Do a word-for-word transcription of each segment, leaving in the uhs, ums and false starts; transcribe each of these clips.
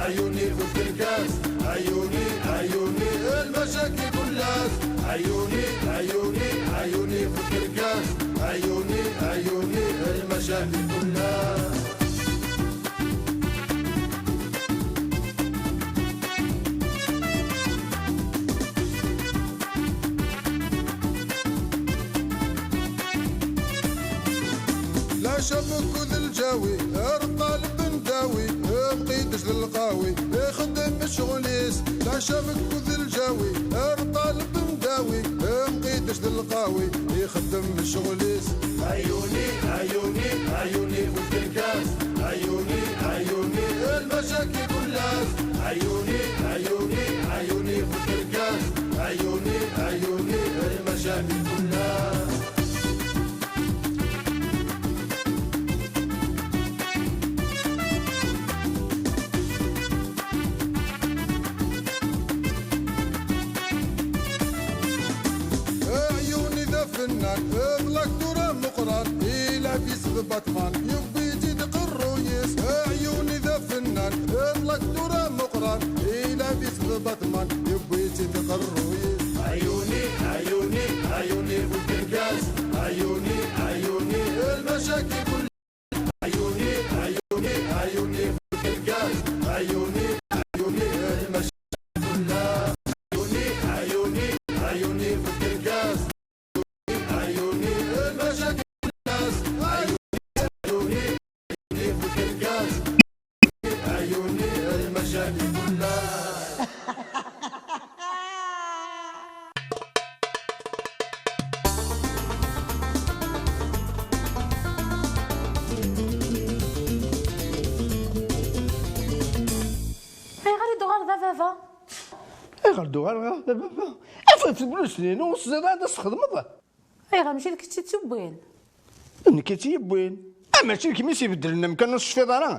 عيوني في الكركاس، عيوني، عيوني، المشاكل كلها. عيوني، عيوني، عيوني في الكركاس، عيوني، عيوني، المشاكل كلها. لا شبك ذ الجاوي، ارقى البنداوي، بقيتش للقاوي، يخدم شغليس. لا شبك ذ الجاوي، ارقى البنداوي، بقيتش للقاوي، يخدم شغليس. عيوني، عيوني، عيوني في الكركاس، عيوني، عيوني، المشاكل كلها. عيوني، عيوني، عيوني في الكركاس، عيوني، عيوني، المشاكل كلها. عيوني ذا فنان، اغلق دورة مقران، إلى في سبع ثمان، يبي يجي دق الرويس. عيوني ذا فنان، اغلق دورة مقران، إلى في سبع ثمان، يبي يجي دق الرويس. عيوني، عيوني، عيوني في الكركاس، عيوني، عيوني، المشاكل كلها. عيوني، عيوني، عيوني في الكركاس، عيوني، عيوني، المشاكل كلها. عيوني، عيوني، عيوني في الكركاس، عيوني، المشاكل كلها. عيوني، عيوني، عيوني في الكركاس، عيوني، المشاكل كلها. Ayɣer i d-tuɣaleḍ a baba? Ayɣer d-uɣaleɣ a baba? Af-, af-, teblust-inu ur teẓriḍ ara ad as-txedmeḍ. Ayɣer mačči d kečč i tt-yewwin? Nekk i tt-yewwin. Ah, mačči d kemm i s-ibeddlen amkan ur tecfiḍ ara?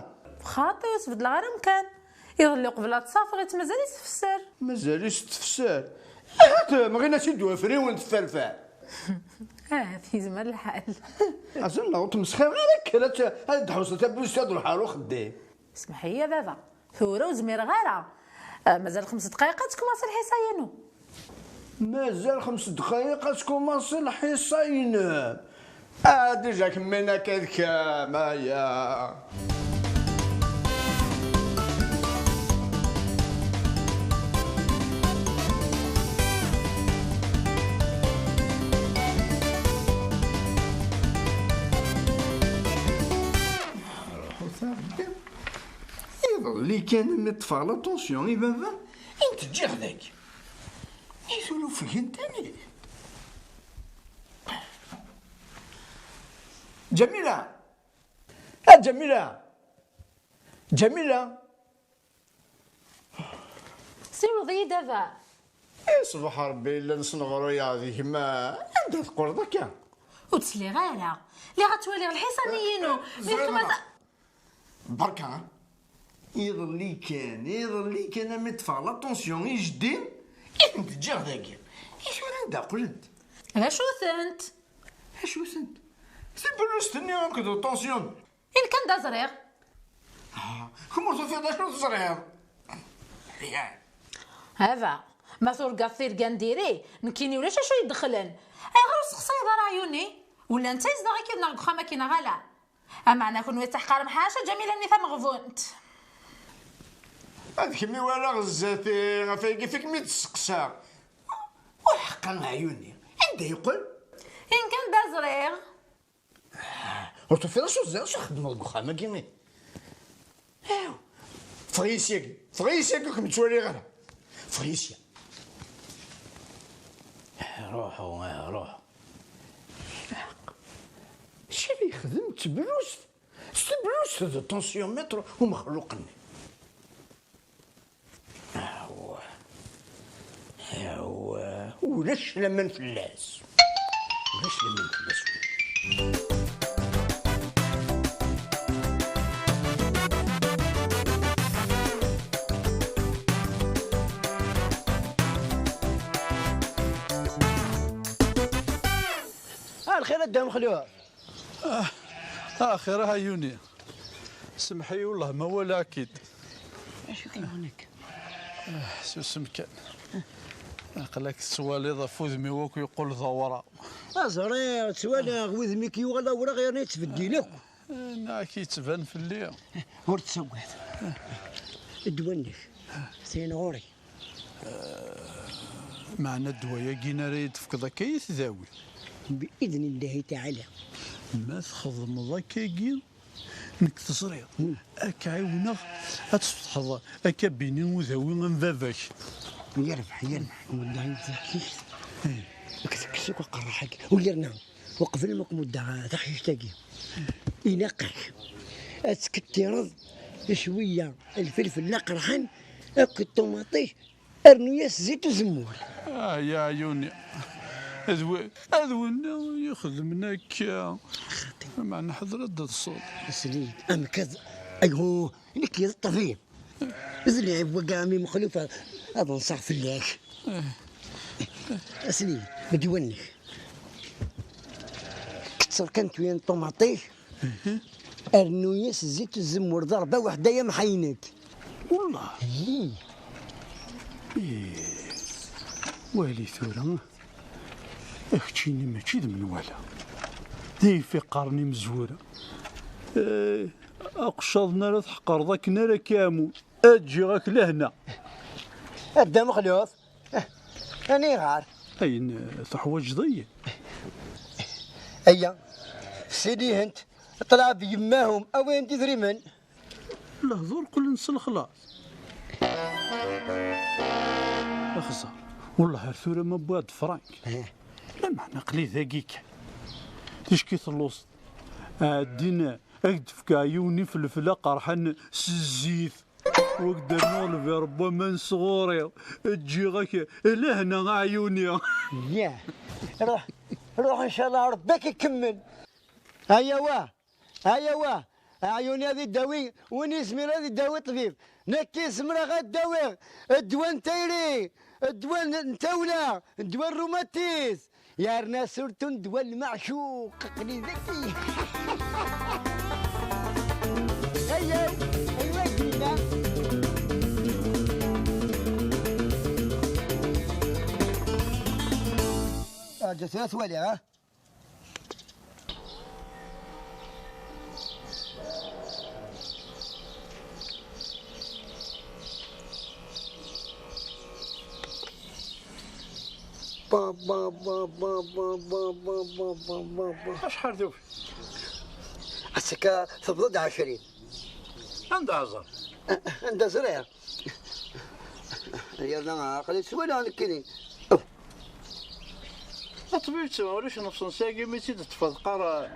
Xaṭi, ur s-beddleɣ ara amkan. Iḍelli uqbel ad tt-afeɣ, mazal-itt tfesser. Mazal-itt tfesser? Ahat mɣin-as-id wafriwen tefferfer. Ahat yezmer lḥal. Azal neɣ ur tmesxir ara, kker ad t-, ad d-tḥusseḍ tablust ad ruḥ ar uxeddim. Smeḥ-iyi a baba, tura ur zmireɣ ara. Ah, mazal xems ddqayeq ad tkumaṣi lḥisa-inu. Mazal xems ddqayeq ad tkumaṣi lḥisa-inem. Ah, déjà kemmini akka d kemm, aya. Iḍelli kan mi ṭṭfeɣ la tension i baba, i n-teǧǧiɣ dagi. I tura ufgent anida. Ǧamila! A Ǧamila! Ǧamila! Siwleḍ-iyi-d a baba. I ṣṣbeḥ Ṛebbi yella nesneɣruy-aɣ di gma. Anda teqqleḍ akka? Ur tt-sliɣ ara. Lliɣ ad twaliɣ lḥisan-inu. Mi ẓriɣ txemmeḍ. Berka, ha? Iḍelli kan, iḍelli kan, ami ṭṭfeɣ la tension i jeddi, i tent-ǧǧiɣ dagi. I tura anda qqlent? D acu-tent? Acu-tent? Tabellust-nni akked la tension. I nekk anda ẓriɣ? Ah, kemm ur tufiḍ acu teẓriḍ? Baba, ma turgaḍ tirga n diri, nekkini ulac acu yedxlen. Ayɣer ur tessexsayeḍ ara ɛyuni? Ula netta yezdeɣ akkid-neɣ deg uxxam-agi neɣ ala? Ameɛna kenwi teḥqarem ḥaca Ǧamila-nni tameɣbunt. Ad kem-iwalaɣ zdat-i, ɣef wayagi i kem-id-sseqsaɣ. Ur ḥeqqer ɛyuni. Anda yeqqel? I nekk anda ẓriɣ? Ur tufiḍ acu ẓriɣ acu xeddmeɣ deg uxxam-agi? Aw, ffeɣ-iyi syagi, ffeɣ-iyi syagi ur kem-ttwaliɣ ara. Ffeɣ-iyi sya. Ruḥu, ah, ruḥu. Ilaq. Acu ara yexdem d teblust? S teblust d tensiomètre umexluq-nni. Awah. Awah. Ulac laman fell-as. Ulac laman fell-as. Ah, lxir a Dda Mexluf. Ah, ah, xir a Yuni. Semḥ-iyi, wellah ma walaɣ-k-id. Acu k-yuɣen akka? Susem kan. Aql-ak tettwaliḍ ɣef wudem-iw akk yeqqel d awraɣ. Aẓriɣ, ttwaliɣ wudem-ik yuɣal awraɣ yerna yettbeddil akk. Nniɣ-ak yettban fell-i. Ur ttagad. Ddwa-nnek, tin ɣur-i. Meɛna ddwa-agi ara yi-d-tefkeḍ akka i tdawi. Bi idni Llahi Taɛala. Ma txedmeḍ akkagi, nekk teẓriḍ, ad k-ɛiwneɣ ad tfetḥeḍ akabini udawi am baba-k. Yerbeḥ, yerbeḥ, welleh i taḥcict. Kkes, kkes akk aqerraḥ-agi. U yerna, uqbel ma kem-muddeɣ taḥcict-agi, ilaq-ak ad tkettireḍ cwiya lfelfel aqerḥan akked ṭumaṭic. Rnu-yas zzit uzemmur. Ah, ya ɛyuni. D wi-, d winna i ixedmen akka. Meɛna ḥder ad d-teḍseḍ. Sel-iyi-d, amek ad, ayhu, nekk d ṭṭbib. D lɛib wagi a ɛemmi Mexluf, ad nṣeɣ fell-ak. Sel-iyi-d, ddwa-nnek. Ketteṛ kan cwiya n ṭumaṭic, rnu-yas zzit uzemmur d ṛṛba weḥd-ay amḥaynek. Wellah. Ih. Ih. Wali tura, keččini mačči d menwala. D ayeffus qqaren imezwura. Eh, aqeccaḍ n ara tḥeqreḍ akken ara k-iɛmun, ad ǧǧiɣ-ak lehna. A Dda Mexluf. Aniɣer? Ayen, eh, teḥwaǧeḍ-iyi? Aya, ssilihent, ṭṭleɛ bi yemma-hum, awin-d idrimen. Lehdur qqlen s lexlaṣ. Xẓer, wellah ar tura ma wwiɣ-d frank. Eh. Lameɛna aql-i dagi kan. Ticki telluẓeḍ. Ɛeddi-n, ad k-d-fkeɣ yiwen ifelfel aqerḥan s zzit. Wak d-rnuɣ lbir n waman sɣur-i, ǧǧiɣ-ak lehna a ɛyuni. Yah, ruḥ, ruḥ, ncallah Rebbi ad k-ikemmel. Ayawa, ayawa, a ɛyuni ad idawi win izmir ad idawi ṭṭbib. Nekki zemreɣ ad dawiɣ ddwa n tayri, ddwa n, n tawla, ddwa n rrumatis. Yerna surtout ddwa n lmeɛcuq, aql-i daki. Ayaw, aywa, gina. Ah, ǧǧet-iyi ad t-waliɣ, ha? Ba, ba, ba. Acḥal tufi? Ass-aka tebḍa-d ɛecrin. Anda ẓer? Anda ẓriɣ? Yerna aql-i ttwaliɣ nekkini. Aṭbib, ulac nefṣen sagi mi tt-id-teṭṭfeḍ qqar, eh,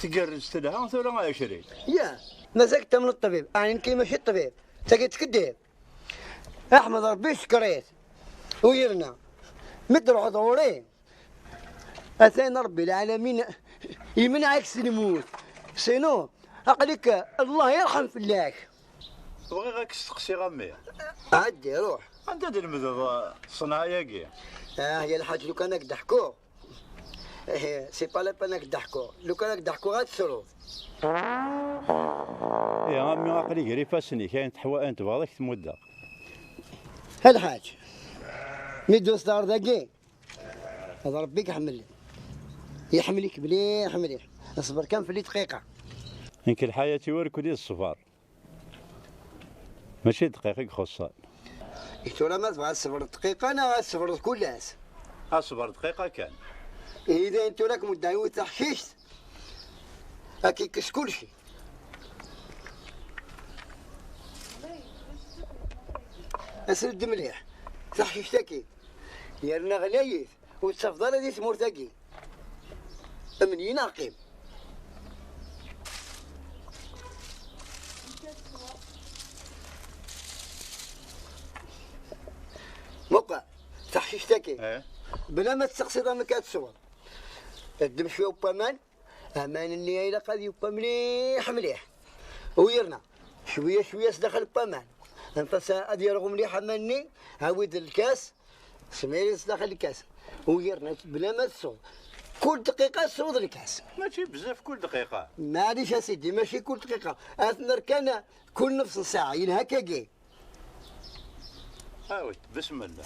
tgerrez telha, tura ɛecrin. Ya, mazal tamneḍ ṭṭbib, ɛni nekki mačči ṭṭbib, d tagi tkeddib. Aḥmed Rebbi cekr-it. U yerna, mi d-truḥeḍ ɣur-i, atan Rebbi lɛalamin yemneɛ-ak s lmut. Sinon, aql-ik Allah yerḥem fell-ak. Bɣiɣ ad k-steqsiɣ a mmi. Ɛeddi, ruḥ. Anda d-lemdeḍ, eh, ṣṣenɛa-agi? Ah, ya lḥaǧ, lukan ad k-d-ḥkuɣ. Eh, c'est pas la peine ad k-d-ḥkuɣ. Lukan ad k-d-ḥkuɣ ad tesruḍ. Ya a mmi, aql-i gar ifassen-ik, ayen teḥwa-, ayen tebɣiḍ ad k-t-muddeɣ. A lḥaǧ, mi d-tusiḍ ɣer dagi, d Rebbi i k-iḥemmlen. Iḥemmel-ik mliḥ, mliḥ. Ṣber kan fell-i dqiqa. Nekk lḥayat-iw irked i ṣṣber. Mačči d dqiqa i ixuṣṣen. I tura ma tebɣa ad tṣebreḍ dqiqa neɣ ad tṣebreḍ kul ass? Ad ṣebreɣ dqiqa kan. Ihi dayen tura ad k-muddeɣ yiwet taḥcict, ad k-ikkes kulci. Asel-d mliḥ, taḥcict-agi, yerna ɣlayet. Ur tt-tafeḍ ara di tmurt-agi. Amen-iyi neɣ qqim. Muqel, taḥcict-agi. Eh? Bla ma testeqsiḍ amek ad tesweḍ. Ddem cwiya n waman, aman-nni ilaq ad yewwa mliḥ, mliḥ. U yerna, cwiya, cwiya s daxel n waman. Nṭas ad yerɣu mliḥ aman-nni, awi-d lkas, Smir-it s daxel lkas. U yerna bla ma tesweḍ. Kul dqiqa tesweḍ lkas. Mačči bezzaf kul dqiqa. Maɛlic a sidi, mačči kul dqiqa. Ad t-nerr kan kul nefs n ssaɛa. Yelha akkagi. Ah oui, bismillah.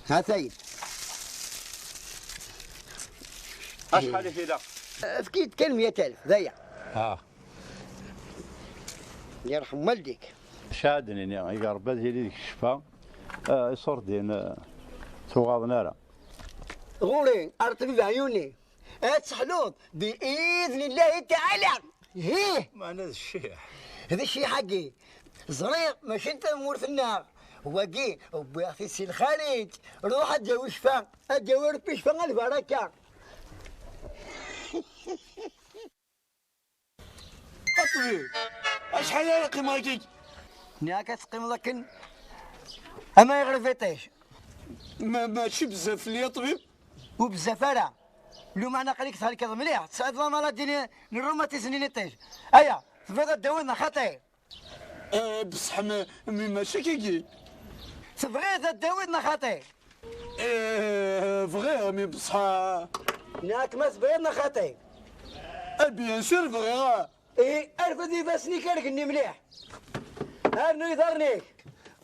Ha-t-ayen. Acḥal i t-ilaq? Efk-iyi-d kan meyya alef, d aya. Ah. Yerḥem waldik. Acu ad d-nini, iga Rebbi ad yili deg ccfa, eh, iṣurdiyen, eh, tuɣaḍen ara. Ɣur-i, ar ṭṭbib ɛyuni. Ad teḥluḍ bi idnillahi taɛala. Hih! Meɛna d cciḥ. D cciḥ-agi. Ẓriɣ mačči n tamurt-nneɣ. Wagi, wwiɣ-t-id si lxariǧ. Ruḥ ad d-yawi ccfa. Ad d-yawi Rebbi ccfa, a lbaraka. A ṭṭbib, acḥal ara qqimeɣ akkagi? Nniɣ-ak ad teqqimeḍ akken ama iɣreb iṭij. Ma, mačči bezzaf fell-i a ṭṭbib? Ur bezzaf ara. Lumeɛna aql-ik thelkeḍ mliḥ, tesɛiḍ la maladie n, n rrumatisme n iṭij. Aya, tebɣiḍ ad d-tawiḍ neɣ xaṭi? Eh, bṣeḥ mi, mi mačči akkagi. Tebɣiḍ ad d-tawiḍ neɣ xaṭi? Eh, bɣiɣ, mi bṣeḥ. Nniɣ-ak ma tebɣiḍ neɣ xaṭi? Eh, bien sûr bɣiɣ. Ihi, arfed ifassen-ik ar igenni mliḥ. Rnu iḍarren-ik.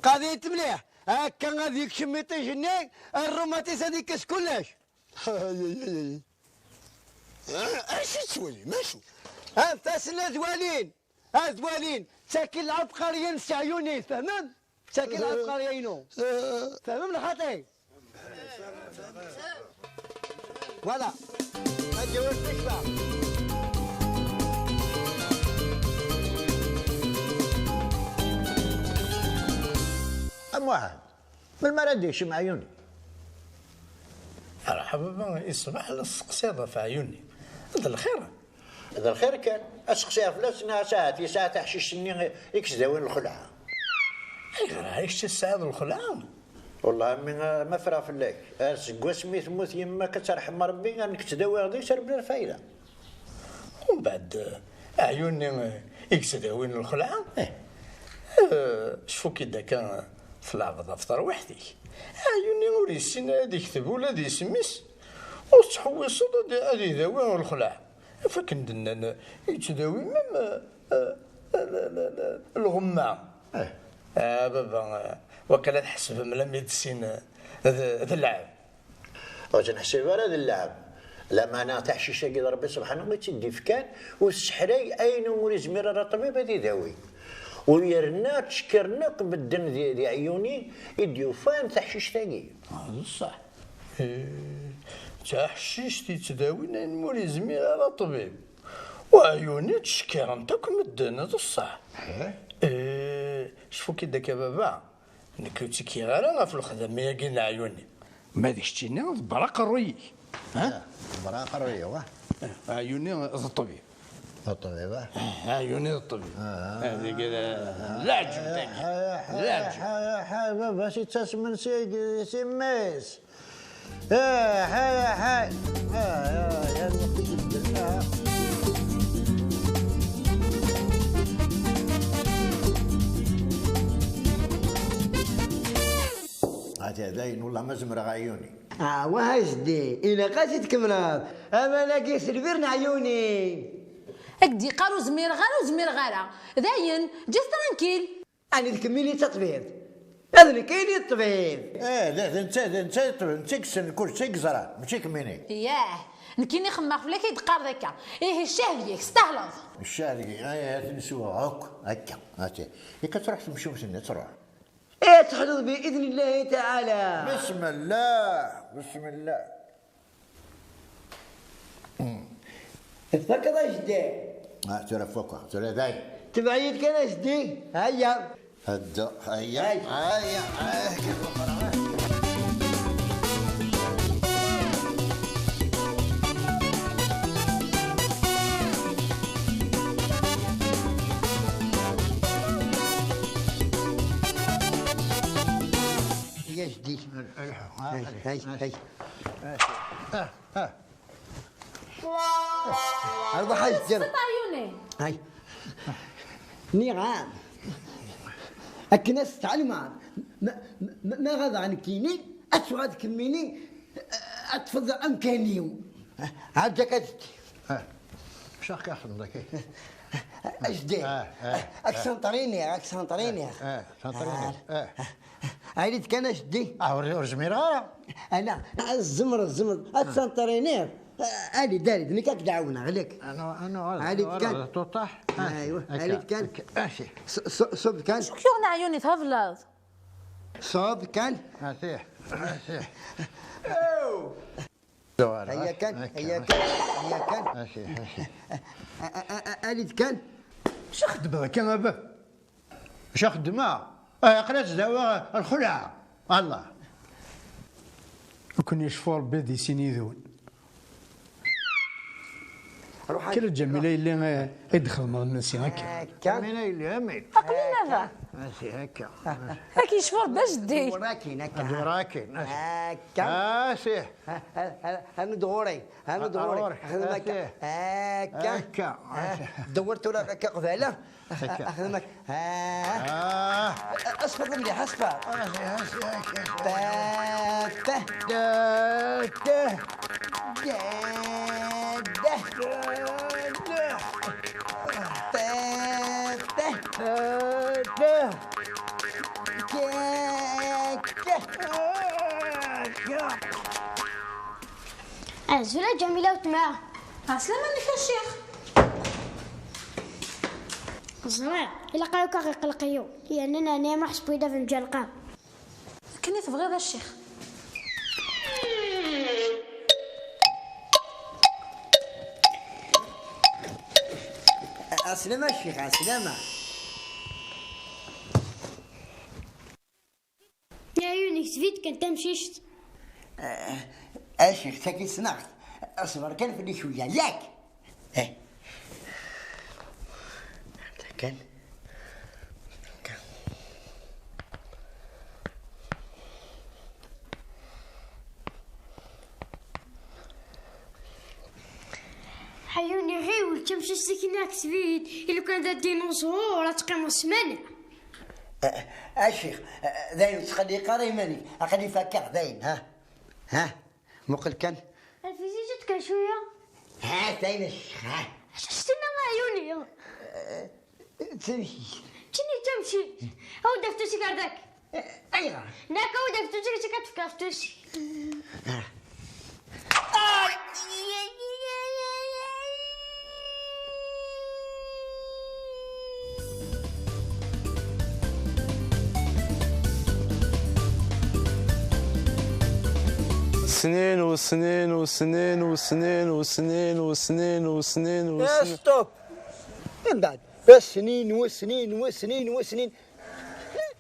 Qadi-t mliḥ. Akka ad yekcem iṭij-nni, rrumatis ad yekkes kullec. Ay, ay, ay, ay. Ah, acu tettwalim? Acu? Anef-asen ad walin. Ad walin. Ttakin lɛebqariya n Si Ɛyuni, tfehmem? Ttakin lɛebqariya-inu. Ah. Tfehmem neɣ xaṭi? Voilà. Ad d-yawi ccfa. A Muḥend, melmi ara d-yekcem Ɛyuni? Arḥa baba, i ṣṣbeḥ la testeqsiḍ ɣef Ɛyuni. D lxir. D lxir kan. Aseqsi ɣef fell-as, nniɣ-as ahat yesɛa taḥcict-nni i yettdawin lxelɛa. Ayɣer, ɛni kečč tesɛiḍ lxelɛa? Wellah a mmi, ma ffreɣ fell-ak. Ar seg wasmi temmut yemma-k, ad terḥem Rebbi, ar nekk ttdawiɣ deg-s ar bla lfayda. Umbeɛd, Ɛyuni i yettdawin lxelɛa? Eh. Eh, cfu-k-id akka tleɛbeḍ ɣef terwiḥt-ik. Ɛyuni ur yessin ara ad yekteb ula d isem-is, ur tettḥewwiseḍ ad, ad idawi lxelɛa. Af akken d-nnan, yettdawi même, eh, eh, l-, l-, l-, lɣemma. Eh. Ah, baba, eh, waqila tḥesbem la médecine, eh, d, d lɛeb. Ur tt-neḥsib ara d lɛeb. Lameɛna taḥcict-agi d Rebbi subḥanahu i tt-id-ifkan, ur tesseḥray ayen umi ur izmir ara ṭṭbib ad idawi. U yerna ttcekkaren akk medden di, di Ɛyuni i d-yufan taḥcict-agi. Ah, d ṣṣeḥ. Eh, d taḥcict yettdawin ayen ur izmir ara ṭṭbib. U Ɛyuni ttcekkirent akk medden, d ṣṣeḥ. Eh? Eh, cfu-k-id akka baba, nekk ur ttekkiɣ ara ɣef lexdama-agi n Ɛyuni. Ma d keččini, ḍebber aqerruy-ik. Ha? Ah, ḍebber aqerruy-iw, ah. Eh, Ɛyuni d ṭṭbib. D ṭṭbib, ah. Eh, Ɛyuni d ṭṭbib. Ah, ah, ah, dagi d, ah, d leɛǧeb, ah, dagi. Ah, ah, d leɛǧeb. Ah, ah, ah, baba-s yettasmen si, si mmi-s. Ah, ah, ah, ah. Ah, ah, ya lweqt i ibeddel, ah. Ata dayen, wellah ma zemreɣ a Ɛyuni. Ah, wah a jeddi, ilaq ad t-id-tkemmleḍ. Aman-agi s lbir n Ɛyuni. Ad k-d-yeqqar ur zmireɣ ara, ur zmireɣ ara. Dayen, ǧǧet tranquille. Ɛni d kemmini i d taṭbibt? Ad nekk ini d ṭṭbib. Eh, d, d netta, d netta i ṭṭbib, netta i yessen kullec, i yeẓran, mačči kemmini. Yah, nekkini xemmeɣ fell-ak i d-qqareḍ akka. Ihi ccah deg-k, testahleḍ. Ccah deg-i, ay, ad t-neswa akk, akka, akka. Akka truḥ temcumt-nni, truḥ. Ad teḥluḍ bi idnillahi taɛala. Bismillah, bismillah. Tfakkeḍ a jeddi? Ah, tura fakkeɣ, tura dayen. Tebɛ-iyi-d kan a jeddi, aya. Hedda, aya, aya, aya. Ya jeddi. Ay, ay, ay. Ah, ah. Arwaḥ a jeddi. Ay. Nniɣ-am. Akken ad s-tɛelmeḍ. Ma, ma, ma ɣabeɣ nekkini, ad tuɣal kemmini, ad tfeḍ amkan-iw. Ɛeddak a jeddi. Ah. Chaque personne, d'accord. Ajdid. Ah, ah, ah. Accent traîner, accent traîner. Ah, accent traîner. Ah. Ah. Allez, de canne, Ajdid. Ah, ur, ur zmireɣ ara. Ah, non. Ah, zemreḍ, zemreḍ. Accent traîner. Ah, allez, allez, nekk ad k-ɛawneɣ, allez. Ah, non, ah, non, allez, de canne. Tuṭaḥ. Ah, aywa, allez, de canne. Ah, si. Ṣ-, ṣ-, ṣub kan. Acu k-yuɣen ɛyuni, thebleḍ? Ṣub kan. Ah, si. Ah, si. Aya kan, aya kan, aya kan. Aci, aci. A-, a-, a-, a-, alit kan. Acu xeddmeḍ akka a bab? Acu xeddmeɣ? Ah, aql-aɣ dawa lxelɛa. Allah. Ur ken-yecfu Rebbi di sin yid-wen. Ruḥ. Kra Ǧamila yelli, eh, i d-xedmeḍ imensi akka. Akka. Ǧamila yelli, amek? Aql-i nada. Aci, akka. Ad k-yecfu Rebbi a jeddi. Walakin akka. Walakin, aci. Akka. Aci. Ha, ha, ha, ha, nud ɣur-i, ha, nud ɣur-i. Ɣur-i. Xdem akka. Aci. Akka. Akka. Ha, aci. Dewwer tura akka qbala. Akka. Xdem akka. Ha. Ah. Asfeḍ mliḥ, asfeḍ. Aci, aci, aci. Pa, pa. Da, da. Da, da. Da, da. Pa, pa. Da, da. Ka, ka. Ah, ka. Azul a Ǧamila weltma. Ɛeslama-nnek a ccix. Ẓriɣ, ilaq ara akk ad ɣ-iqelqeɣ. Yerna neɛni ma ḥseb-iyi-d ad nǧerqeɣ. Akken i tebɣiḍ a ccix. Ɛeslama a ccix, ɛeslama. Ɛyun, kteb-d kan tamcict. Eh, a ccix, tagi ssneɣ-tt. Ṣber kan fell-i cwiya, yak? Eh. Kan. Kan. Ɛyun, ɣiwel, tamcict-ik-nni kteb-d, i lukan d adinuẓur, ad teqqimeḍ ssmana. Eh, a ccix, eh, dayen ur ttqelliq ara iman-ik, aql-i fakkeɣ dayen, ha? Ha? Muqel kan. Rfis-it kan cwiya. Ha, dayen a ccix, ha? Acu s-tenna ɛyuni? Eh, d tamcict. Ččini d tamcict. Awi-d afus-ik ar dak. Eh, ayɣer? Nek awi-d afus-ik, zik ad tefkeḍ afus-ik. Ah. Snin u snin u snin u snin u snin u snin u snin u snin. Eh, stop! Mbeɛd, snin u snin u snin u snin.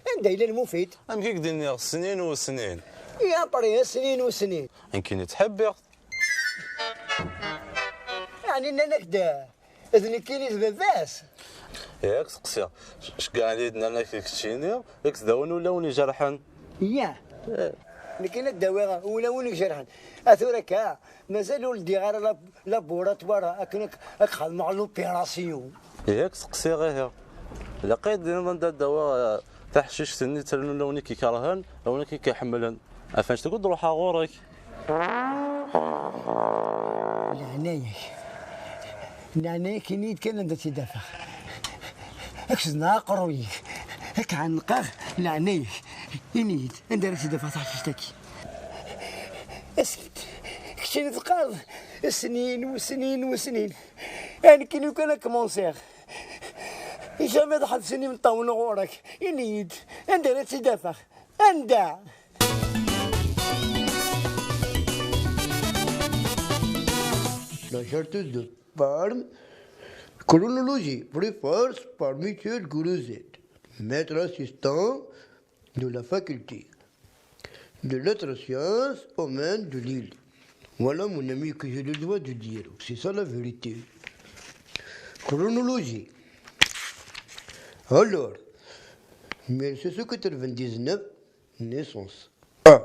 Anda yella lmufid? Amek i k-d-nniɣ, snin u snin? I après, snin u snin. Nekkini ttḥibbiɣ-t. Yeɛni nnan-ak-d d nekkini d baba-s? Yak, seqsiɣ. Ceggɛen-iyi-d, nnan-ak d keččini, yak d awen ulawen ijerḥen. Yah. Eh. Nekkini ad d-awiɣ ulawen ijerḥen. A tura akka, mazal ur ldiɣ ara la laboratoire akken ad ad xedmeɣ l'opération. Yak seqsiɣ ihi. Ilaq ad d-tiniḍ anda ad d-awiɣ, eh, taḥcict-nni ttrun lawan i k-ikerhen, lawan i k-iḥemmlen. Af anect akk d-ruḥeɣ ɣur-k. Leɛnaya-k. Leɛnaya-k, ini-yi-d kan anda tt-id-afeɣ. Ad k-zedneɣ aqerruy-ik. Ad k-ɛennqeɣ, leɛnaya-k. Ini-yi-d anda ara tt-id-afeɣ taḥcict-agi. As-, keččini teqqareḍ snin u snin u snin. Nekkini kan ad kmansiɣ. Jamais ad ḥebsen imeṭṭawen ɣur-k. Ini-yi-d, anda ara tt-id-afeɣ? Anda? La chartreuse de Parme, chronologie, préface par Michel Crouzet, maître assistant de la faculté de lettres sciences humaines de Lille. Voilà, mon ami, que j'ai le droit de dire. C'est ça la vérité. Chronologie. Alors, mille sept cent quatre-vingt-dix-neuf, naissance. A.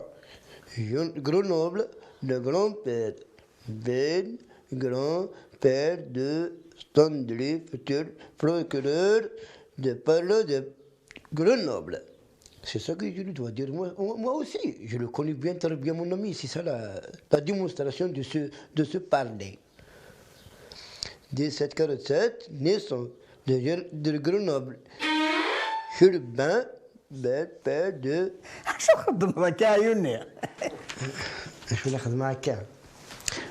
Jeune-, Grenoble, le grand-père, bel grand-père de Stanley, futur procureur de parle de Grenoble. C'est ça que je lui dois dire. Moi, moi aussi, je le connais bien, très bien, mon ami. C'est ça la, la démonstration de ce, de ce parler. dix-sept quarante-sept, naissance de, Gre- de Grenoble. Urbain, belle, père de. Acu txeddmeḍ akka, a Yuni? Acu la xedmeɣ akka?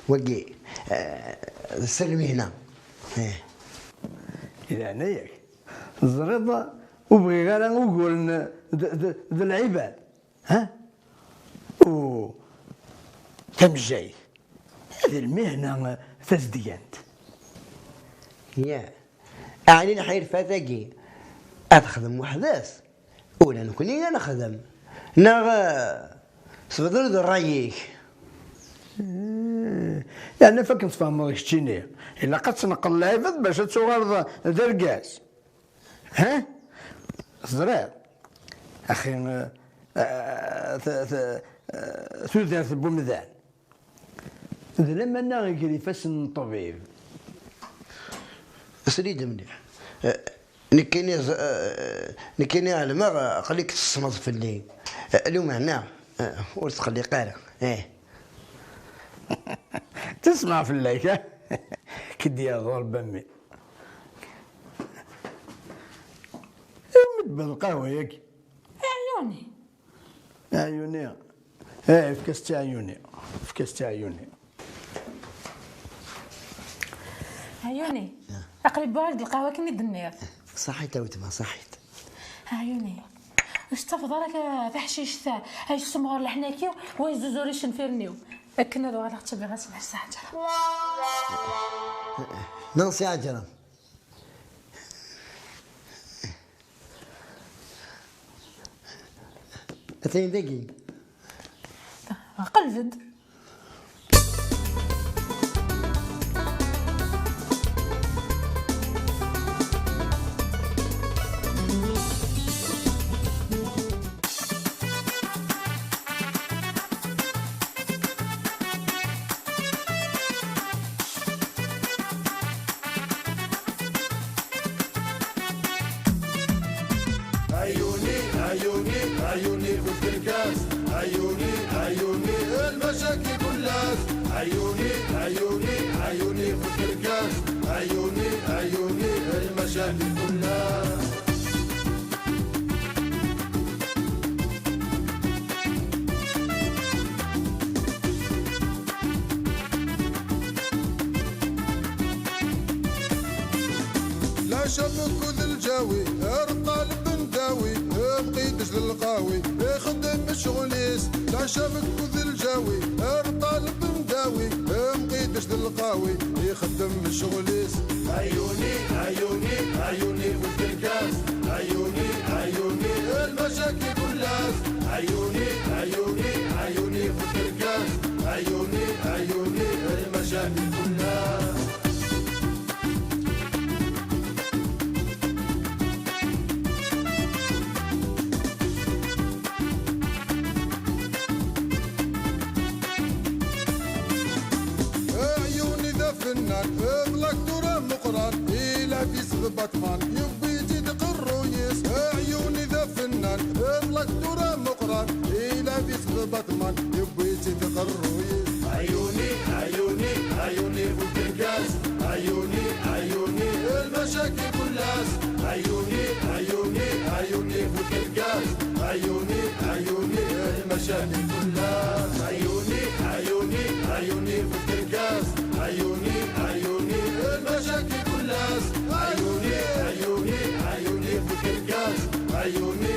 Wagi, eh, d sser lmihna. Eh. Di leɛnaya-k, teẓriḍ, ur bɣiɣ ara uguren d, d, d lɛibad. Ha? U tamejjayt, d lmihna tazedgant. Ya, ɛni lḥirfat-agi ad texdem weḥd-s? Ula nekni ad nexdem. Neɣ, eh, tebdel d ṛṛay-ik? Eh, yeɛni ɣef akken tfehmeḍ keččini, ilaq ad tneqqel lɛibad bac ad tuɣaleḍ d argaz. Ha? Teẓriḍ? Axi, eh, eh, t- t- eh, tudert n wemdan d lamana gar ifassen n ṭṭbib. Sel-iyi-d mliḥ. Eh, nekkini ẓ- eh, nekkini ɛelmeɣ, eh, aql-ik tessneḍ fell-i. Eh, lumeɛna, eh, ur tqelliq ara. Eh. Tesmeɛ fell-ak, ha? K-id-yaɣ ɣur Bammi. Iwwi-d lqahwa-yagi. Ɛyuni. Ɛyuni. Eh, efk-as-tt i Ɛyuni. Efk-as-tt i Ɛyuni. Ɛyuni. Aql-i wwiɣ-ak-d lqahwa akken i d-tenniḍ. Ṣaḥit a wetma, ṣaḥit. Ɛyuni. Ur tettafeḍ ara ka- taḥcict ay tessemɣer leḥnak-iw, wa yezzuzur icenfiren-iw. Akken ad uɣaleɣ ttabiɣ-as lḥess Ɛaǧra. Nansi Ɛaǧra. Atan dagi. Qleb-d. عيوني، عيوني، عيوني في الكركاس. عيوني، عيوني، المشاكل كلها. عيوني، عيوني، عيوني في الكركاس. عيوني، عيوني، المشاكل كلها. العشا مكوذ الجاوي، الطالب نداوي، مقيدش للقاوي، يخدم شغليس. العشا مكوذ الجاوي، الطالب نداوي، مقيدش للقاوي، يخدم شغليس. عيوني، عيوني، عيوني في الكركاس. عيوني، عيوني، المشاكل كلها. عيوني، عيوني، عيوني في الكركاس. عيوني، عيوني، المشاكل كلها. عيوني ذا فنان، اغلق دورة مقران، إلى في سبع ثمان، يبي يزيد قرويس. عيوني ذا فنان، اغلق دورة مقران، إلى في سبع ثمان، يبي يزيد قرويس. عيوني، عيوني، عيوني في الكركاس. عيوني، عيوني، المشاكل كلها. عيوني، عيوني، عيوني في الكركاس. عيوني، عيوني، المشاكل كلها. عيوني، عيوني، عيوني في الكركاس. عيوني، عيوني، المشاكل كلها. عيوني، عيوني، عيوني في الكركاس. عيوني،